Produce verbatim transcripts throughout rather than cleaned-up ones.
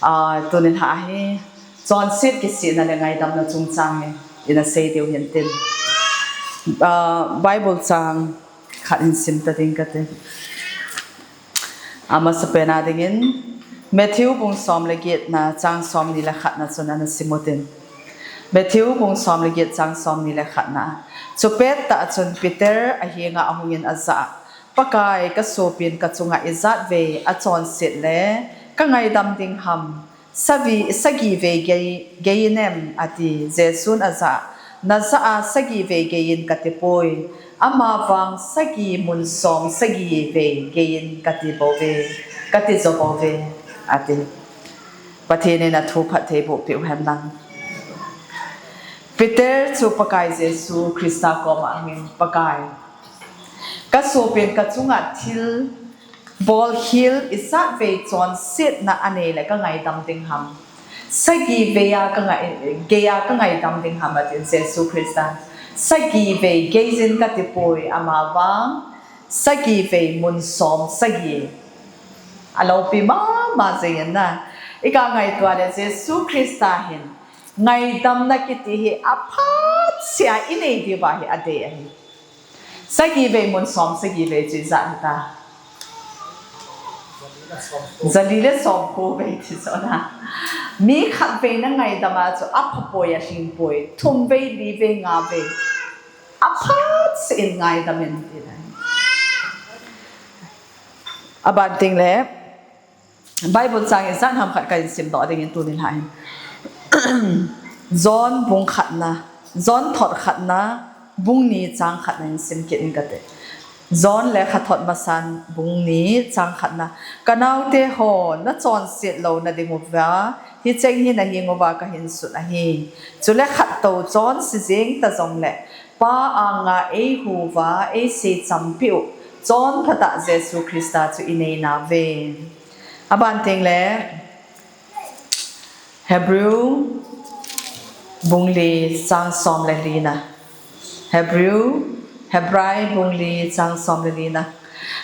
Ah, tunin ha hi, chonset kisihna le ngaidamna chungchang hi, ina sei diu hintin. Ah, Bible chang khat in sim ta ding kate. Amasapen a dingin, Matthew bung som le getna chang somni le khatna chun ana sim utin. Matthew bung som le get chang somni le khatna. Chupet tah chun Peter ahenga ahungin ajah a, Pakai, ka sopin ka chunga ijat vei achonset le ka ngaidam ding ham? Savi, sagi vei gei, gei inem, ati. Jesun ajah a, najah a sagi vei gei in kati poi. Amavang sagi mun som sagi vei gei in kati bouve, kati jo bouve, ati. Pathen in athu phattheiboh peh u hen lang. Peter chu Pakai Jesu Christa koma ahungin, Pakai, ka sopin ka chunga thil bolkhel ijat vei chonsetna anei le ka ngaidam ding ham? Sagi vei a ka ngai, gei a ka ngaidam ding ham, atin Jesu Christa. Sagi vei gei in kati poi, amavang sagi vei mun som sagi. Aloupi mama jeng in na. Iga ngaito le Jesu Christa hin ngaidamna kiti hi aphat sea inei diuva hi adei ahi. Sagi vei mun som sagi vei chu ijat hita? Jali le somko vei ti chu na. Mi khat vei na ngaidam a chu apha poi, alhing poi. Thum vei, li vei, nga vei. Aphat sea in ngaidam in tina. Aban teng le, Bible chang ijat ham khat kahin sim doh dingin tunin ha hin. John bung khatna, John thot khatna, bung ni chang khatna in sim kit in kate. John lekhathot masan bung ni chang khatna. Ka naote ho, na chonset louna diuva, hicheng hi nahenguva kahin sut ahi. Chule khat tou chonse jeng ta jongle, Pa anga eihuva, eisei champiu, chonphatah Jesu Christa chu inei nauve. Aban teng le, Hebrew bung li chang som le lina. Hebrew, Hebrai bung li chang som le lina.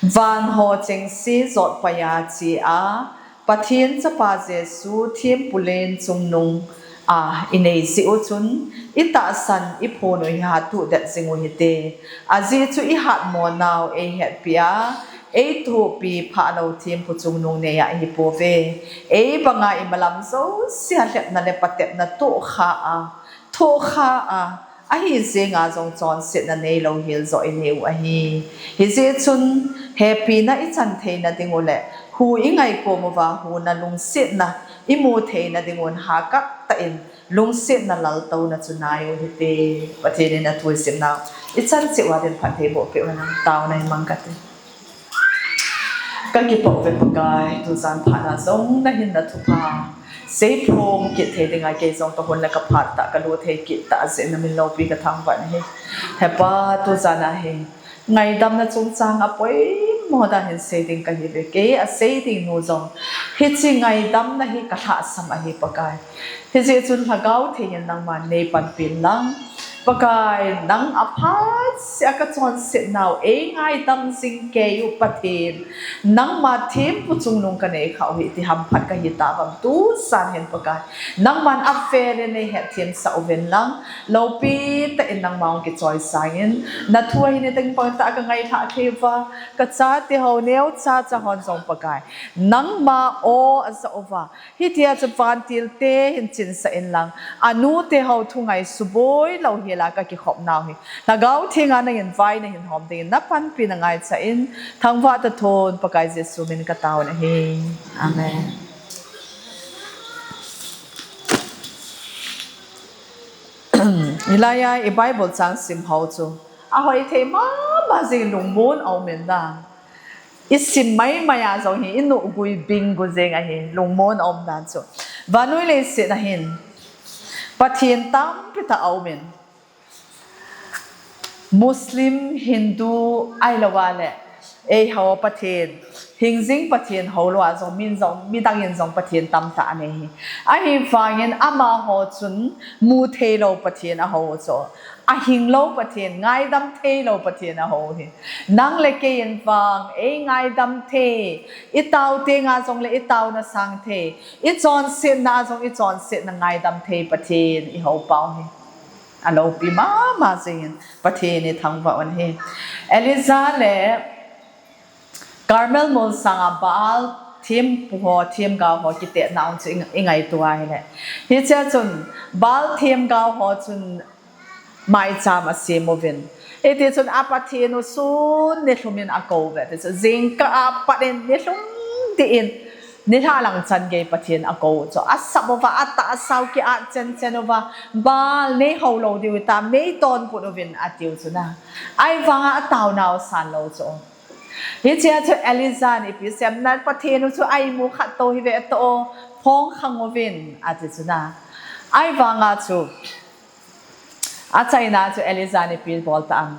Van ho chengse jotpaiya chea, Pathen Chapa Jesu thempu len chungnung a inei jeh u chun, itahsan iphon u hi hatuhdet jing u hite. Ajeh chu ihatmo nau eihetpia, eithopi phalou thempu chungnung neiya ihipouve. Eibanga imalam jousea lhepna le patepna tohkha a, thohkha a, ahi jenga jong chonsetna neilou hel joh inei u ahi. Hijeh chun, hepina ichan theina diu le, hu ingaikom uva, huna lungsetna imu theina diuvin hahkah tah in, lungsetna laltouna chu nai u hite. Pathen in athu isimnau ichan cheh uva din phattheiboh peh u hen lang, taona hin mang kate. Kakipah uve Pakai, tujan phat a jong nahin nathupha seiphong kit thei dinga kei jong kahon le kaphat tah, kalut thei kit tah jeh in namin loupi kathangvah in ahi. Hepa, tujan a hi ngaidamna chungchang a poimo dan hin sei ding kahiuve. Kei asei ding nu jong hiche ngaidamna hi kalhahsam ahi Pakai. Hijeh chun Lhagao Theng in nangman neipanpi in lang. Pakai, nang aphat sea kachonset nau, eingaidam jing keiyu Pathen. Nangma thempu chungnung kanei khah u hi ti hamphat kahi tauvam tujan hin Pakai. Nangman avel in neihetthem sah uvin lang. Loupi tah in nangma hung kichoi sangin, nathu ahin nidang bang tah kangailhah thei uva, kachate ho neocha cha hon jong Pakai, nangma o ajah uva, hitia chu vantil te hin chinsah in lang, anute ho thungai suboi louhela kakikhop nau hi Lhagao Thenga nangin vai nahin hom dingin napanpi nangaicha in, thangvah tah thon Pakai Jesu min in kataona ahi. Amen. Hilaiya i Bible chang sim ho chu ahoi thei mama jing, lungmon aumin dan. Isim maimai a jong hi inuhgui binggu jeng ahi, lungmon aum dan chu. Vannoi leiset a hin Pathen tampi tah aumin, Muslim, Hindu, ahilouva le eiho Pathen Hingjing Pathen houlou a jong, min jong, midang in jong Pathen tamtah anei hi. Ahivangin amaho chun mu theilou Pathen ahou chu. Ahing lou Pathen, ngaidam theilou Pathen ahou hi. Nang le kei in vang, ei ngaidam thei, i tao teng a jong le i taona sang thei, i chonsetna a jong i chonsetna ngaidam thei Pathen i hou pau hi. Aloupi mama jingin Pathen i thangvah un hi. Elijah le Carmel molsang a Baal thempu ho, themgao ho kitetna um chu i, i ngaito a hile. Hichea chun Baal themgao ho chun maicham asem uvin. Hiti chun a Pathen u sun nilhum in akou uve. Ti chu jingkah a pat in nilhum dih in nilhah lang chan gei Pathen akou u chu. Asap uva, atahsa u ki-at chenchen uva, Baal nei houlou diu hitam, nei tonput uvin atiu chu na. Ahivanga ataonau san lou chu. Hichea chu Elijah in ipi asei em, na Pathen u chu a imu khat tou hi ve toh, phong khang uvin, ati chu na. Ahivanga chu, achaina chu Elijah in ipi bol ta em.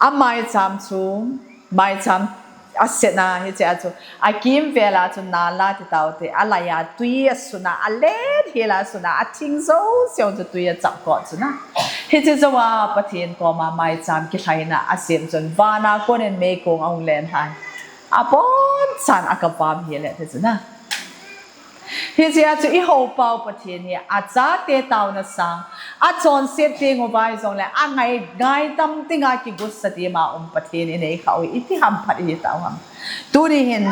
Amaicham chu, maicham asetna hichea chu, akimvel a chu nala ti tau te, alai a tui asun a, alenhel a asun a, athing jouse chu tui achap kot chu na. Hiche jou a Pathen koma maicham kilhaina asem chun, vana konin meikong ahung lenlhai. Abonchan akavam hile, ti chu na. Hichea chu i hou pau Pathen hi, achate taona sang, achonset teng uva hijongle, angai, ngaidam dinga kigutsat ima um Pathen inei khah u hi, iti hamphat ihi tau ham. Tuni hin,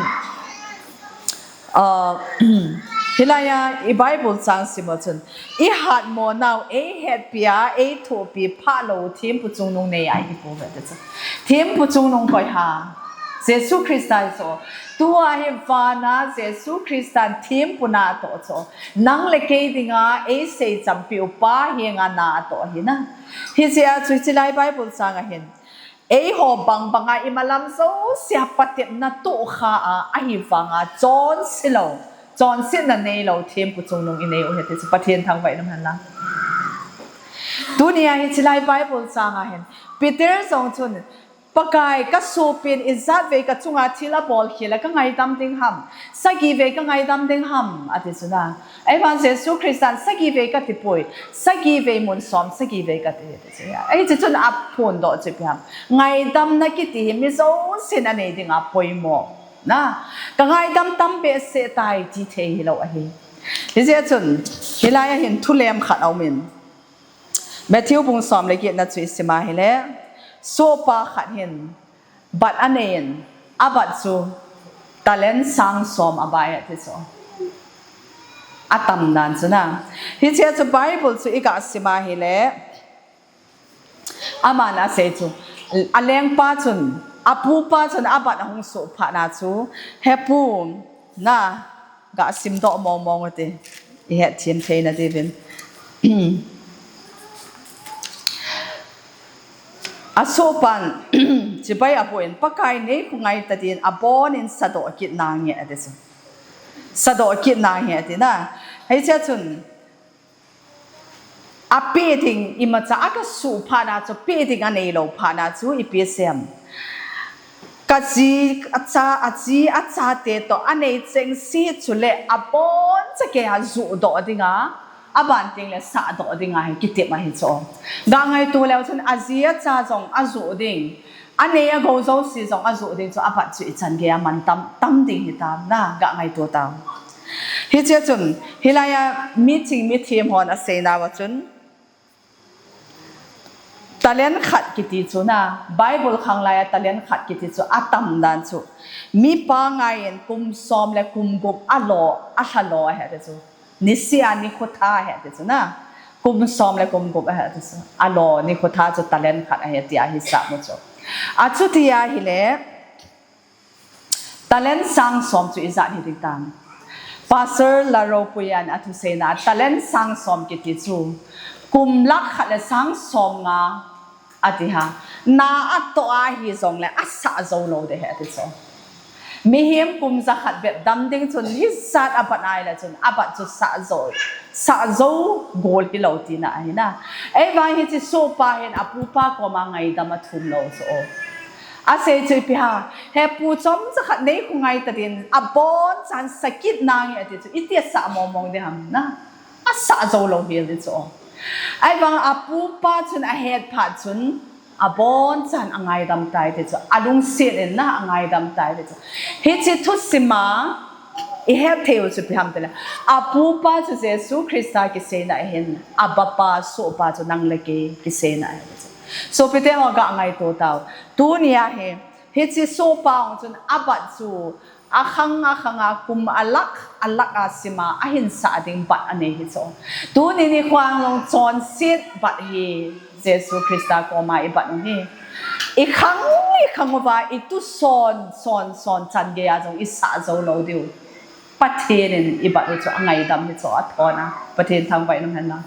uh, hilai a i Bible chang sim u chun, i hatmo nau, ei hetpi a, ei thopi phah lou, thempu chungnung nei a ihi pouve, ti chu. Thempu chungnung koi ham. Jesu Christa hi chu. Tua hi vana Jesu Christan thempu na atoh chu. Nang le kei dinga eisei champiu Pa henga na atoh ahi na. Hichea chu hichelai Bible chang a hin, eiho bangbanga imalam jousea patepna tohkha a, ahivanga chonse lou, chonsetna neilou thempu chungnung inei u ahi ti chu Pathen thangvah in um hen lang. Tunia hichelai Bible chang a hin, Peter jong chun, Pakai, kasopin ijat vei kachunga thil abolkhel a kangaidam ding ham, sagi vei kangaidam ding ham, ati chu na. Ahivang Jesu Christan sagi vei kati poi, sagi vei mun som, sagi vei kati, ati chu na. Hiche chun aphondoh chu ipi ham. Ngaidamna kiti hi mi jousen anei dinga poimo. Na, kangaidam tam behseh tai ti thei hilou ahi. Hijeh chun, hilai a hin thulem khat aumin. Matthew bung som le getna chu isim a hile, sohpa khat hin bat anei in, abat chu talent sang som abai ati chu. Atam dan chu na. Hichea chu Bible chu iga sim a hile, aman asei chu, alengpa chun, apupa chun abat ahung soh phat na chu, he pu, na, ga simdoh mong mong ute. Ihetthem theina diuvin. Asohpan, chibai aboh in, Pakai, neikhu ngai tadin, abonin sadoh kit nange, ati chu. Sadoh kit nange, ati na. Hichea chun, apeh ding imacha akisuh phat na chu, peh ding aneilou phat na chu, ipi asei em. Kaji, acha, aji, achate toh, anei chengse chule, aboncha keiya johdoh dinga, aban tengle sahdoh dinga hi kitep ahi chu. Ga ngaito leu chun, aji, acha jong ajoh ding. Anei agou jouse jong ajoh ding chu abat chu ichan geiya mantam, tam ding hitam na, ga ngaito tau. Hichea chun, hilai a miching mithem hon aseinauva chun, talent khat kiti chu na, Bible khanglai a talent khat kiti chu atam dan chu. Mipa ngaiyin kum som le kum gup alo, alhalo ahi ati chu. Niseh a nikho tha ahi ati chu na. Kum som le kum gup ahi ati chu. Alo, nikho tha chu talent khat ahi tia hisah mu chu. Achuti ahile, talent sang som chu ijat hiding tam. Pastor Laropuiyan athuseina, talent sang som kiti chu, kum lakh khat le sang som nga ati ha. Na atoh ahi jongle asah jou lou ding ahi ati chu. Mihem kum jakhat bep dam ding chun hijat abat ahile chun abat chu sah jou, sah jou gol hilou tina ahi na. Ahivang hiche sohpa hin apupa koma ngaidam athum lou chu. Asei chu ipi ham, he pu chomcha khat nei khu ngai ta din, abonchan sakit nange ati chu, iti asah mong mong ding ham na. Asah jou lou hel ding chu. Ahivang apupa chun ahet phat chun, abonchan angaidam tai ti chu. Alungset in na angaidam tai ti chu. Hiche thusim a, ihet thei u chu ipi ham tile, apupa chu Jesu Christa kiseina ahin, Abba Pa, sohpa chu nang le kei kiseina ahi ti chu. Sopite ho, ga ngaito tau. Tunia hi, hiche sohpa hung chun abat chu, akhang akhang a kum alakh alakh a sim a ahin sah ding bat anei hi chu. Tuni nikho a jong chonset bat hi Jesu Christa koma ibat u hi. Ikhang ikhang uva itu son son son chan gei a jong isah jou lou diu. Pathen in ibat u chu angaidam hi chu, athon a. Pathen thangvah in umhen lang.